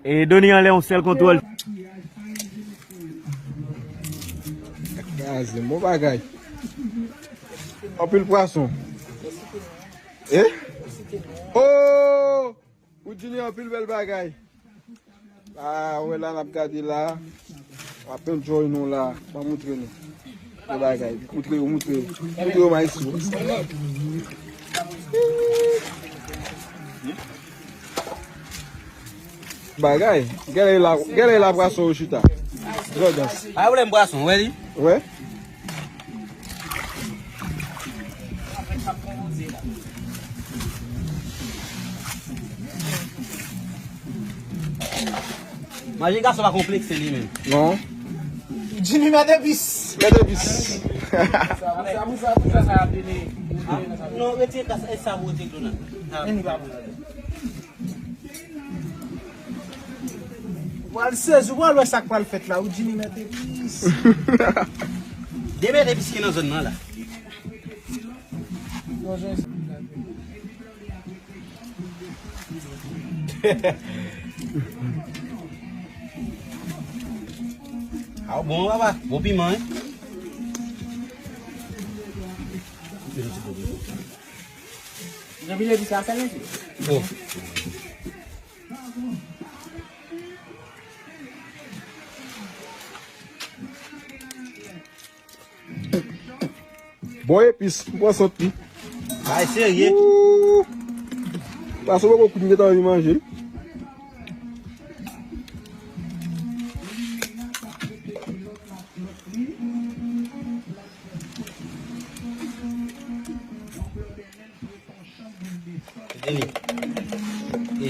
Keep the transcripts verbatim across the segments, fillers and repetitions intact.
E Doni anlè yon sèl kontwòl. Kraze, bon bagay. Anpil pwason. Eh? Oh! Woodjini anpil bèl bagay. Ah, wè la n ap gade la. W ap enjoy nou la. M ap moutre nou. Yon bagay. Moutre yo, moutre yo. Moutre yo, maestro. Bagay. Gèlè la, gèlè la pwason yo chita. Drògans. Pa gen pwoblèm pwason, wè li. Wè. Manje gason pa konplekse li menm. Non. Jimmy mèt epis. Mèt epis. Non, retire kasa, e sa pou retire dlo nan. Ou pral sezi, ou pral wè sa k pral fèt la. Ou Jimmy mèt epis. De mèt epis ki nan zòn nan la. Ah, bon, papa. Bon piman, hein? Bon. Bon epis, m pran sant li. Bay serye. Ooh. Pase poko kwit, m gentan anvi manje. Deni. E,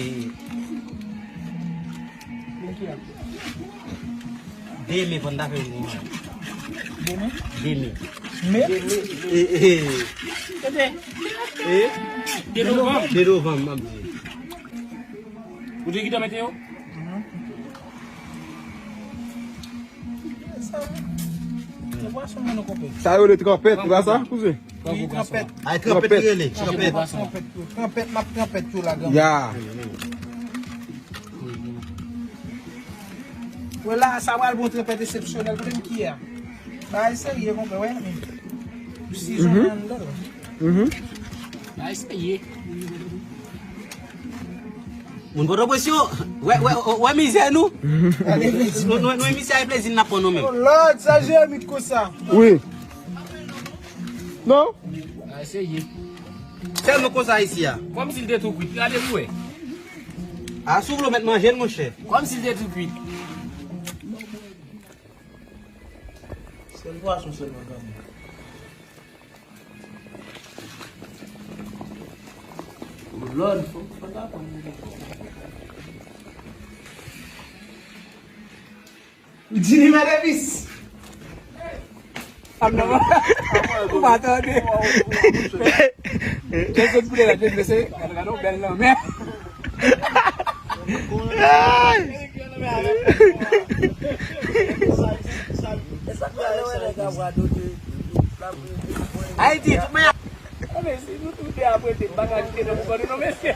demen, pandan fè yon. Demen? Demen. Men? E, e. E? De novanm. De novanm, m ap di. Ou te gentan mete yo? Sa yo rele tranpèt, se pa sa, kouzen? Wi, tranpèt. Ay, tranpèt li rele, tranpèt. Tranpèt, tranpèt, m ap tranpèt yo la, granmoun. Ya. Wè la, sa pral bon tranpèt eksepsyonèl, kote m ki a? Bagay serye, konpè, wè, men. Sizon anndan. Mhm. Bagay serye. Moun Pòtoprens yo, wè, wè, wè, wè mizè nou. Nou, nou, nou, misye ay plezi n ap pran nou menm. Oh Lord, sa Jeremi konsa. Wi. Non? Ay, serye. Tèlman konsa isi a. Kòmsi l te tou kwit. Gade pou wè. A, si w vle w mèt manje l, monchè. Kòmsi l te tou kwit. Sèl pwason sèlman, kanmenm. Lòd, fò, fò ta konn. Jimmy Madabis. Ou pa tande. Jèn sot koulè la, jèn mesye, gade, gade, bèl lanmè. Ayiti, tout mwen. Anben, si nou tou de ap rete, m pa ka kite nan mouvman nou non, mesye.